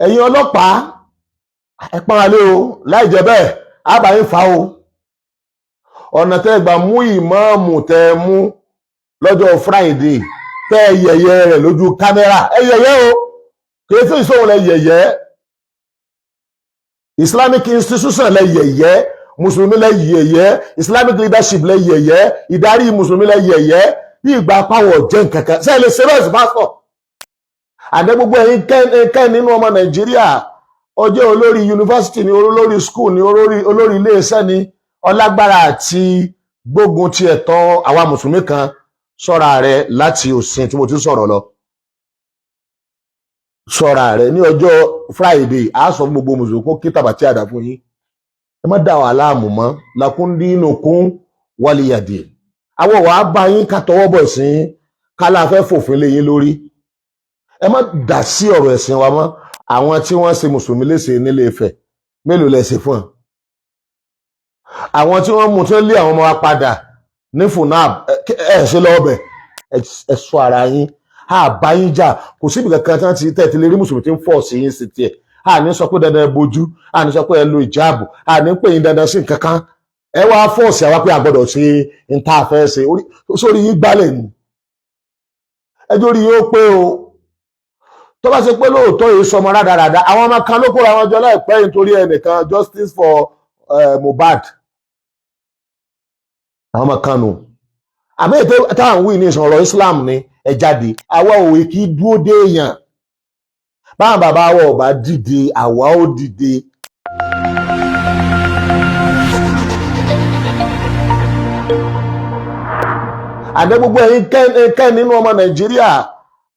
Ẹ̀yin ọlọ́pàá, ẹ pọ́nra lé o. Láì jẹ́ bẹ́ẹ̀, á bá yín fà o. Ọ̀nà tẹ́ gbà mú ìmáàmù tẹ́ mú lọ́jọ́ Friday, tẹ́ yẹ̀yẹ́ rẹ̀ lójú kámẹ́rà, ẹ yẹ̀yẹ́ o. Kì í sí ìṣòwò lẹ yẹ̀yẹ́, Islamic institution lẹ yẹ̀yẹ́, mùsùlùmí lẹ yẹ̀yẹ́, Islamic leadership lẹ yẹ̀yẹ́, ìdarí mùsùlùmí lẹ yẹ̀yẹ́, bí ìgbà pàwọ̀ jẹ́ nkankan ṣe lè ṣe bẹ́ẹ̀ sí pásítọ̀ àdé. Gbogbo ẹ̀yin kẹ́ nínú ọmọ Nàìjíríà, ọjọ́ olórí yunifásitì ni, olórí school ni, olórí iléeṣẹ́ ni, ọlágbára àti gbógun ti ẹ̀tọ́ àwa mùsùlùmí kan, ṣọ́ra rẹ láti òsìn tí mo ti sọ̀rọ̀ lọ. Ṣọ́ra rẹ. Ní ọjọ́ Friday, a sọ fún gbogbo mùsùlùmí kó kí tàbátì àdá fún yín. Ẹ má dá wàhálà àmù mọ́. Lakum dinukum waliyadin. Àwọn wàá bá yín ká tọwọ́ bọ̀ sí yín kálá fẹ́ fòfin lé yín lórí. Ẹ má dá sí ọ̀rọ̀ ẹ̀sìn wa mọ́. Àwọn tí wọ́n ṣe mùsùlùmí léṣe nílé Ifẹ̀, mélòó lẹ ṣe fún ọ? Àwọn tí wọ́n mú, tí wọ́n lé àwọn ọmọ wa padà ní FUNAB, ẹ ṣe lọ́ọ̀bẹ̀. Ẹ sọ ara yín, a bá yín jà. Kò síbi kankan tí wọ́n ti tẹ̀ tí lè rí mùsùlùmí tí ń fọ̀ sí yín sí tiẹ̀. A ní sọ pé dandan ẹ bojú, a ní sọ pé ẹ lo ìjáàbù, a ní pè yín dandan sí nǹkan kan. Ẹ wá force àwa pé a gbọ́dọ̀ ṣe n tá a fẹ́ ṣe. Sórí yín gbálẹ̀ ni, ẹjọ́ orí yín ó pé o. Tó bá ṣe pé lóòótọ́ yìí sọmọ rádaràda, àwọn ọmọ kan ló kóra wọn jọ láìpẹ́ yìí nítorí ẹnìkan, Justice for Mohbad. Àwọn ọmọ kan nù. Àmọ́ ètò táwọn wí ní ìsọ̀rọ̀ Islam ni ẹ jáde. Àwa òwe kì í dúró dé èèyàn. Báwọn bàbá wa ò bá dìde, àwa ó dìde. Àdé gbogbo ẹ̀yin kẹ́ nínú ọmọ Nàìjíríà,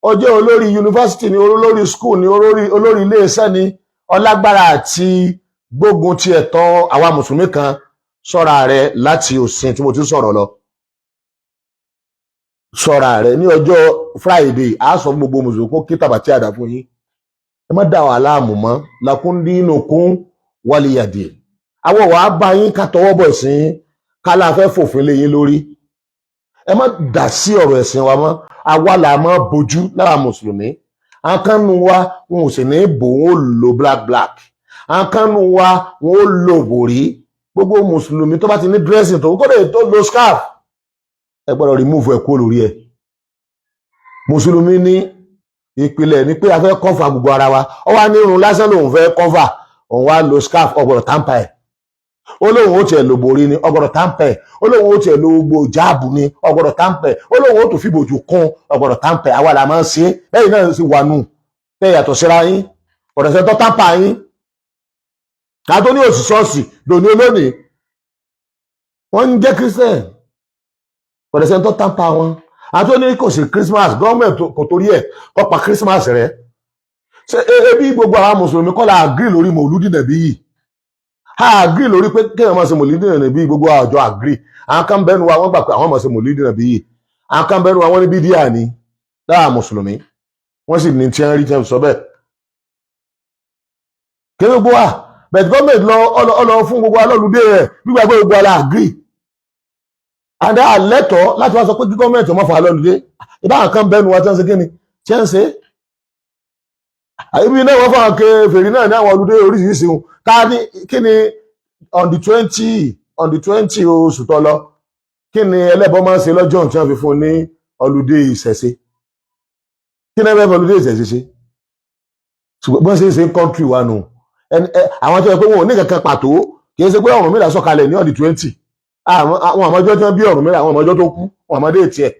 ọjọ́ olórí yunifásitì ni, olórí school ni, olórí iléeṣẹ́ ni, ọlágbára àti gbógun ti ẹ̀tọ́ àwa mùsùlùmí kan, ṣọ́ra rẹ láti òsìn tí mo ti sọ̀rọ̀ lọ. Ṣọ́ra rẹ. Ní ọjọ́ Friday, a sọ fún gbogbo mùsùlùmí kó kí tàbátì àdá fún yín. Ẹ má dá wàhálà àmù mọ́. Lakum dinukum waliyadin. Àwọn wàá bá yín ká tọwọ́ bọ̀ sí yín kálá fẹ́ fòfin lé yín lórí. Ẹ má dá sí ọ̀rọ̀ ẹ̀sìn wa mọ́. Àwa là máa bójú lára mùsùlùmí. Àwọn kan nu wa, wọn ò sì ní bò, wọn ò lo black black. Àwọn kan nu wa, wọn ò lo bòrí. Gbogbo mùsùlùmí tó bá ti ní dressing tó kó lè tó lo scarf, ẹ gbọ́dọ̀ remove ẹ̀ kúrò lórí ẹ̀. Mùsùlùmí ní ìpìlẹ̀ ní pé a fẹ́ cover gbogbo ara wa. Ọ wá ní irun lásán lòun fẹ́ cover, òun wá lo scarf, ọgbọ̀dọ̀ tamper ẹ̀. Ó lóun ó tiẹ̀ lo borí ni, ọgbọ̀dọ̀ tamper ẹ̀. Ó lóun ó tiẹ̀ lo gbogbo jáàbù ni, ọgbọ̀dọ̀ tamper ẹ̀. Ó lóun ó tún fìbòjú kún, ọgbọ̀dọ̀ tamper ẹ̀. Àwa là máa ń ṣe é, lẹ́yìn náà sì wà nù tẹ́ yàtọ̀ síra yín. Ọ̀dọ̀sẹ̀ tó tamper yín ká tó ní òsì ṣọ́ọ̀ṣì lónìí olónìí, wọ́n ń jẹ́ Christian. Ọ̀dọ̀sẹ̀ tó tamper wọn àti ó ní kò sí Christmas, gọ́ọ̀mẹ̀ntì kò torí ẹ̀ kó pa Christmas rẹ̀. Ṣé ebi gbogbo àwọn mùsùlùmí kọ́ la agree lórí mòlúdì nàbí yìí? A agree lórí pé kéèyàn máa ṣe mòlúdì nàbí yìí. Gbogbo àjọ agree. Àwọn kan bẹ́nu wa, wọ́n gbà pé àwọn máa ṣe mòlúdì nàbí yìí. Àwọn kan bẹ́nu wa, wọ́n ní bídíà ni lára mùsùlùmí. Wọ́n sì ní tí wọ́n rí tí wọ́n sọ bẹ́ẹ̀ kí gbogbo wa bẹ̀ẹ̀. Gọ́ọ̀mẹ̀ntì lọ ọlọ fún gbogbo alọ́lùdé rẹ̀ gbígbà pé gbogbo ala agree and a lẹ́tọ̀ọ́ láti wá sọ pé kí gọ́ọ̀mẹ̀ntì ọmọ fà lọ́lùdé. Ìbáwọn kan bẹ́nu wa tí wọ́n ṣe kí ni tí wọ́n ṣe ibi náà, wọ́n fún àwọn kèfèrí náà ní àwọn ọlùdé oríṣiríṣi wọn. Ká ní kí ni on the 20 oṣù tó lọ, kí ni ẹlẹ́bọ máa ń ṣe lọ́jọ́ tí wọ́n fi fún ní ọlùdé ìṣẹ̀ṣe? Kí ni ẹgbẹ́ ọlùdé ìṣẹ̀ṣe ṣe? Ṣùgbọ́n bí wọ́n ṣe ń ṣe ń country wa nù, àwọn tó yẹ pé wọn ò ní kankan pàtó, kì í ṣe pé Ọ̀rúnmìlà sọ̀kalẹ̀ ní on the 20. Àwọn àmọ́jọ́ tí wọ́n bí Ọ̀rúnmìlà, àwọn àmọ́jọ́ tó kú, àwọn àmọ́ date ẹ̀,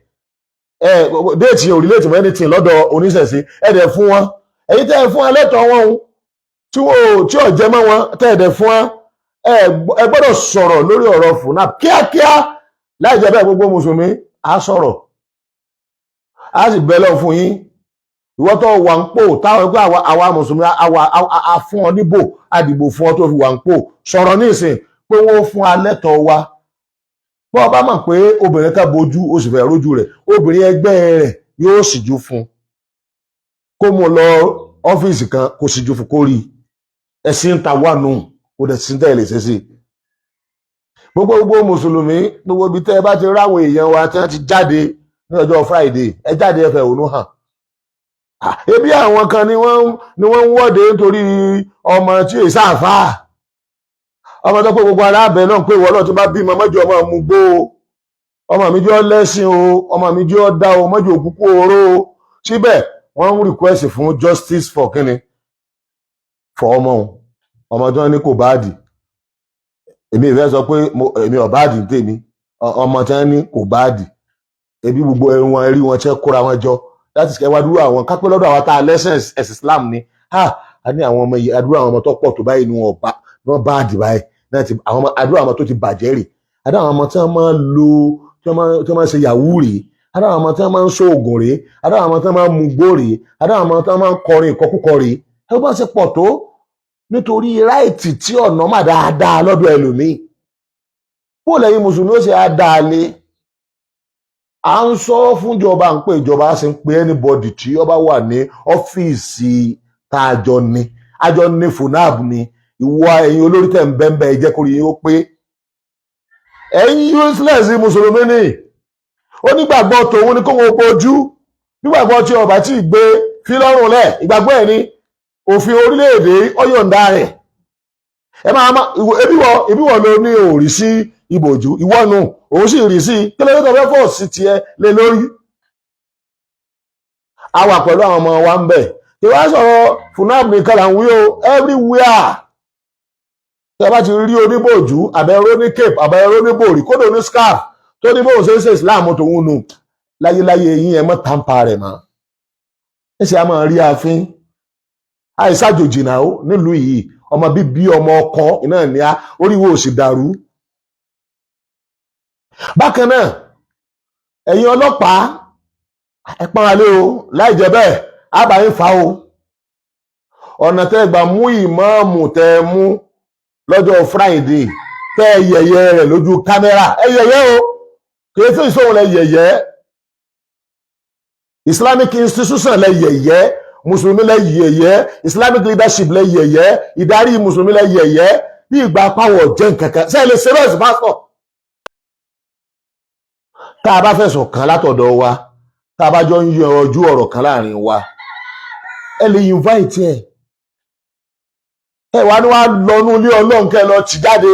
date yẹn ò relate mọ́ anything lọ́dọ̀ oníṣẹ̀ṣe. Ẹ̀ dẹ̀ fún wọn, èyí tẹ́ ẹ fún wọn lẹ́tọ̀ọ́ wọn o, tí wọn ò tí ò jẹ mọ́ wọn, tẹ́ ẹ dẹ̀ fún wọn. Ẹ gbọ́dọ̀ sọ̀rọ̀ lórí ọ̀rọ̀ FUNAB kíákíá. Láì jẹ́ bẹ́ẹ̀, gbogbo mùsùlùmí á sọ̀rọ̀, á sì bẹ́ lọ fún yín. Ìwọ tó wà ń pò, táwọn ẹgbẹ́ àwa mùsùlùmí àwa a fún ọ níbò, àdìbò fún ọ tó fi wà ń pò, sọ̀rọ̀ ní ìsìn pé wọ́n fún alẹ́tọ̀ọ́ wa. Bọ́ ọ bá mọ̀ pé obìnrin ká bojú, ó sì fẹ́ rójú rẹ̀, obìnrin ẹgbẹ́ rẹ̀ yóò sì jú fún un, kó mú lọ ọ́fíìsì kan, kó sì jú fún, kó rí ẹ̀sìn ń ta wà nù, kó dẹ̀ sí tẹ̀lé ṣe sí. Gbogbo mùsùlùmí, gbogbo ibi tẹ́ ẹ bá ti ráwọn èèyàn wa tí wọ́n ti jáde ní ọjọ́ Friday, ẹ jáde, ẹ fẹ̀hónú hàn. Ah, ebi àwọn kan ni wọ́n ń wọ́de nítorí ọmọ tí èsà àfáà, ọmọ tó pé gbogbo aláàbẹ̀ náà pé ìwọ náà tó bá bímọ mọ́jọ ọmọ mú gbó o, ọmọ mi jẹ́ ọ lẹ́sìn o, ọmọ mi jẹ́ ọ dá o, mọ́jọ òkúkú oró o. Síbẹ̀ wọ́n ń request fún justice for kíni, for ọmọ òun, ọmọ tí wọ́n ní kò bad. Èmi ìfẹ́ sọ pé èmi ò bad ní tèmi. Ọmọ tí wọ́n ní kò bad, ebi gbogbo ẹ̀wọ̀n rí wọn tí wọ́n kóra wọn jọ láti ṣe wá dúró àwọn kápẹ́ lọ́dọ̀ àwọn tá a lẹ́sìn ẹ̀sìn Islam ni. Ha, a ní àwọn ọmọ yìí, àdúrà àwọn ọmọ tó pọ̀ tó báyìí ni wọ́n bá wọ́n bad báyìí náà ti àwọn ọmọ, àdúrà àwọn ọmọ tó ti bàjẹ́ rè, àdúrà àwọn ọmọ tí wọ́n máa ń lo, tí wọ́n máa ń ṣe yahoo rè, àdúrà àwọn ọmọ tí wọ́n máa ń ṣoògùn rè, àdúrà àwọn ọmọ tí wọ́n máa ń mugbó rè, àdúrà àwọn ọmọ tí wọ́n máa ń kọrin ìkọkúkọ rè. Ẹ bá ṣe pọ̀ tó nítorí right tí ọ̀nà mà dáadáa lọ́dọ̀ ẹlòmíì, bó lẹ́yìn mùsùlùmí ó ṣe á dáa lé. À ń sọ fúnjọba, ń pè ìjọba, á sì ń pe anybody tí ó bá wà ní ọ́fíìsì tá a jọ ní, a jọ ní FUNAB ni. Ìwọ, ẹ̀yin olórí tẹ̀ ń bẹ́ńbẹ́, ẹ jẹ́ kó rí yín ó pé. Ẹ̀yin useless mùsùlùmí ni onígbàgbọ́ tòun ni kó wọn bojú nígbàgbọ́ tí ọba tí gbé fílọ́rùn lẹ̀, ìgbàgbọ́ ẹ̀ ní òfin orílẹ̀-èdè ọ̀yọ̀ǹda rẹ̀. Ẹ máa má ebi wọ ló ní òrì sí ìbòjú, ìwọ nù òun sì rí sí. Kí ló dé tó fẹ́ fọ̀ sí tiẹ̀ lé lórí? A wà pẹ̀lú àwọn ọmọ wa ń bẹ̀ kí wọ́n sọ̀rọ̀. FUNAB nìkan là ń wí o. Everywhere tí a bá ti rí oníbòjú, àbẹ̀rọ ní cape, àbẹ̀rọ ní bòrí, kódò ní scarf, tó ní bóun ṣe ń ṣe Islam tòun nù, láyéláyé yín, ẹ mọ́ tàǹpà rẹ̀ mọ́. Ẹ ṣe a máa rí ààfin àìsàjòjì náà ó nílùú yìí. Ọmọ bíbí, ọmọ ọkọ iná ní a oríwo ò sì dàrú. Bákan náà, ẹ̀yin ọlọ́pàá, ẹ pọ́n alẹ́ o. Láì jẹ́ bẹ́ẹ̀, á bá yín fa o. Ọ̀nà tẹ́ ẹ gbà mú ìmáàmù tẹ́ ẹ mú lọ́jọ́ Friday, tẹ́ ẹ yẹ̀yẹ́ rẹ̀ lójú kámẹ́rà, ẹ yẹ̀yẹ́ o. Kìí fún ìṣòwò lẹ yẹ̀yẹ́, Islamic institution lẹ yẹ̀yẹ́, mùsùlùmí lẹ yẹ̀yẹ́, Islamic leadership lẹ yẹ̀yẹ́, ìdarí mùsùlùmí lẹ yẹ̀yẹ́ bí ìgbà pàwọ̀ jẹ́ nǹkankan. Ṣé ẹ lè ṣe bẹ́ẹ̀ sí pásítọ̀? Tá a bá fẹ̀sùn kàn látọ̀dọ̀ wa, tá a bá jọ ń yọ ojú ọ̀rọ̀ kan láàrin wa, ẹ lè invite ẹ. Ẹ wá ní wàá lọ nú ilé Ọlọ́run, kẹ́ ẹ lọ tì jáde,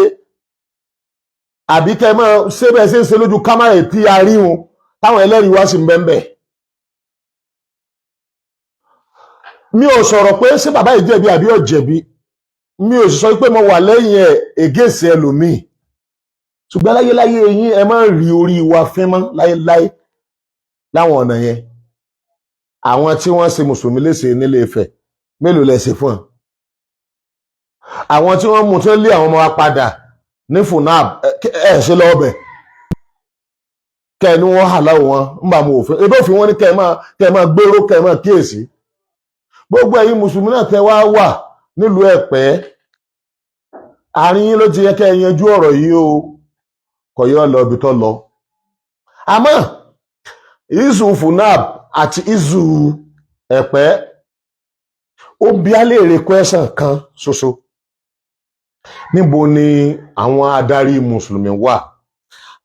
àbí kẹ́ ẹ máa ṣé bẹ́ẹ̀ ṣe ń ṣe lójú kámẹ́rà tí a rí wọn, táwọn ẹlẹ́rìí wá sí ń bẹ́ẹ̀ bẹ́ẹ̀. Mi ò sọ̀rọ̀ pé ṣé bàbá yìí jẹ̀bi àbí ò jẹ̀bi. Mi ò sì sọ pé mo wà lẹ́yìn ẹ̀ ègèsì ẹlòmíì. Ṣùgbọ́n láyéláyé yín, ẹ má rí orí wa fín mọ́ láyéláyé láwọn ọ̀nà yẹn. Àwọn tí wọ́n ṣe mùsùlùmí léṣe nílé Ifẹ̀, mélòó lẹ ṣe fún ọ? Àwọn tí wọ́n mú, tí wọ́n lé àwọn ọmọ wa padà ní FUNAB, ẹ ṣe lọ́wọ́ bẹ̀ kẹ́ ẹ ní wọ́n hà láwọn wọn ń bá mu òfin. Ebi òfin wọn ní kẹ́ ẹ máa gbèrò, kẹ́ ẹ máa kíyèsí. Gbogbo ẹ̀yin mùsùlùmí náà tẹ́ wá wà nílùú Ẹ̀pẹ́, àárín yín ló ti yẹ kẹ́ ẹ yanjú ọ̀rọ̀ yìí o. Kò yọ lọ ibi tó lọ. Àmọ́ issue FUNAB àti issue Ẹ̀pẹ́, ó bí á léèrè question kan ṣoṣo: níbo ni àwọn adarí mùsùlùmí wà?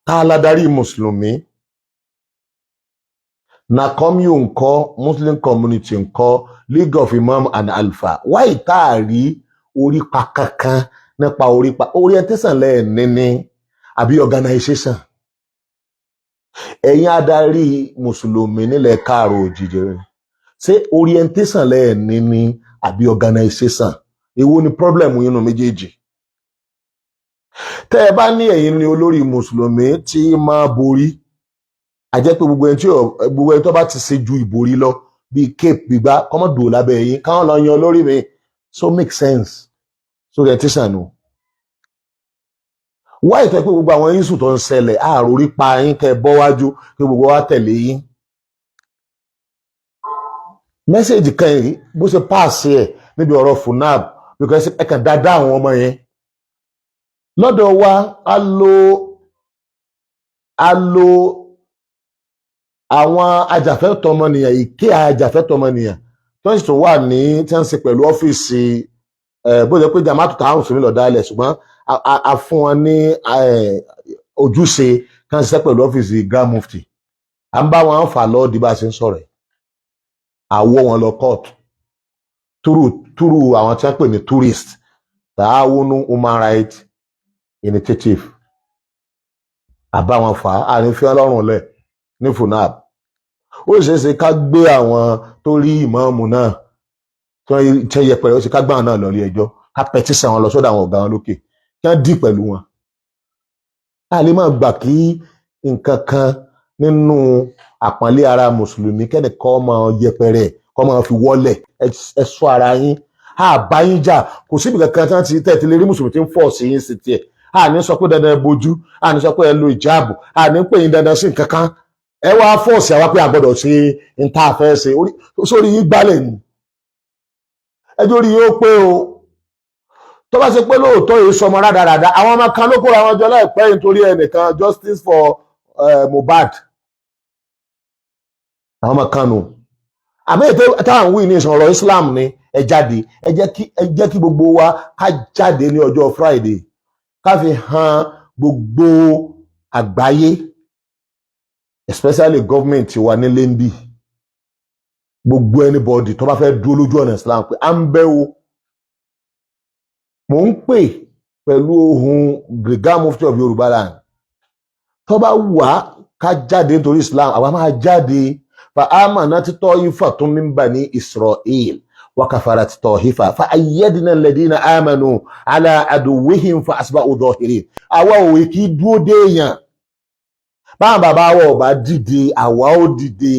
Tá a ládarí mùsùlùmí? NACOMYO ńkọ́? Muslim community ńkọ́? League of Imam and Alfa? Wáyé tá a rí orípa kankan nípa orípa orientation lẹ́ẹ̀ní ní àbí organization? Ẹ̀yin adarí mùsùlùmí nílẹ̀ káàró òjìjì, ṣé orientation lẹ́ẹ̀ní ní àbí organization? Èwo ni problem yín nínú méjèèjì? Tẹ́ ẹ bá ní ẹ̀yin ni olórí mùsùlùmí tí máa borí, a jẹ́ pé gbogbo ẹni tó bá ti ṣe ju ìborí lọ, bíi cape gbígbá, kọ́mọ́dù lábẹ́ yín, káwọn lọ yan olórí mi. So make sense. So orientation nù wá ìtọ́ pé gbogbo àwọn issue tó ń ṣẹlẹ̀, àròrí pa yín, kẹ́ ẹ bọ́ wájú kí gbogbo wa tẹ̀lé yín. Message kan yìí, bó ṣe pass ẹ̀ níbi ọ̀rọ̀ FUNAB, because ẹ kàn dáadáa àwọn ọmọ yẹn lọ́dọ̀ wa, a lo àwọn ajàfẹ́tọ̀ọ́ ọmọnìyàn, ìké ajàfẹ́tọ̀ọ́ ọmọnìyàn tó ń sì tún wà ní tí wọ́n ń ṣe pẹ̀lú ọ́fíìsì ẹ̀, bó ṣe pé Jamaatu táwọn mùsùlùmí lọ dálẹ̀, ṣùgbọ́n a fún wọn ní ojúṣe kan ṣiṣẹ́ pẹ̀lú ọ́fíìsì Grand Mufti. À ń bá wọn fà lọ́ọ́ di bá a ṣe ń sọ̀rọ̀ ẹ̀. Àwọ̀ wọn lọ court through àwọn tí wọ́n pè ní tourist Taawunu Human Rights Initiative. Àbá wọn fà á, àní fi ọlọ́run lẹ̀ ní FUNAB. Ó ṣeé ṣe ká gbé àwọn tó rí ìmáàmù náà tí wọ́n yẹpẹrẹ, ó ṣe ká gbà wọn náà lọ ilé ẹjọ́, ká petition wọn lọ sọ́dọ̀ àwọn ọ̀gá wọn lókè kí wọ́n dì pẹ̀lú wọn. A lè máa gbà kí nǹkan kan nínú àpọ́nlé ara mùsùlùmí kẹ́nìkan máa yẹpẹrẹ, kọ́ máa fi wọ́lẹ̀. Ẹ ṣọ́ ara yín. A bá yín jà, kò síbi kankan tí wọ́n ti tẹ̀ ti lè rí mùsùlùmí tí ń fọ̀ sí yín sí tiẹ̀. A ní sọ pé dandan ẹ bojú, a ní sọ pé ẹ lo ìjáàbù, a ní pè yín dandan sí nǹkan kan. Ẹ wá force àwa pé a gbọ́dọ̀ ṣe n tá a fẹ́ ṣe. Sórí yín gbálẹ̀ ni, ẹjọ́ orí yín ó pé o. Tó bá ṣe pé lóòótọ́ yìí sọmọ rádaràda, àwọn ọmọ kan ló kóra wọn jọ láìpẹ́ nítorí ẹnìkan, justice for Mohbad, àwọn ọmọ kan nù. Àmọ́ ètò táwọn wí ní ìsọ̀rọ̀ Islam ni ẹ jáde, ẹ jẹ́ kí gbogbo wa ká jáde ní ọjọ́ Friday, ká fi hàn gbogbo àgbáyé, especially government wa nílé ń bì, gbogbo anybody tó bá fẹ́ dúró lójú ọ̀nà Islam pé à ń bẹ́ o. Mò ń pè pẹ̀lú ohun Grand Mufti of Yorùbá land, tó bá wà ká jáde nítorí Islam, àwa máa jáde. Fa amanat ta'ifatun min bani Isra'il wa kafarat ta'ifa fa ayyadna alladhina amanu ala aduwwihim fa asbahu dhahirin. Àwa òwe kì í dúró déèyàn. Báwọn bàbá wa ò bá dìde, àwa ó dìde.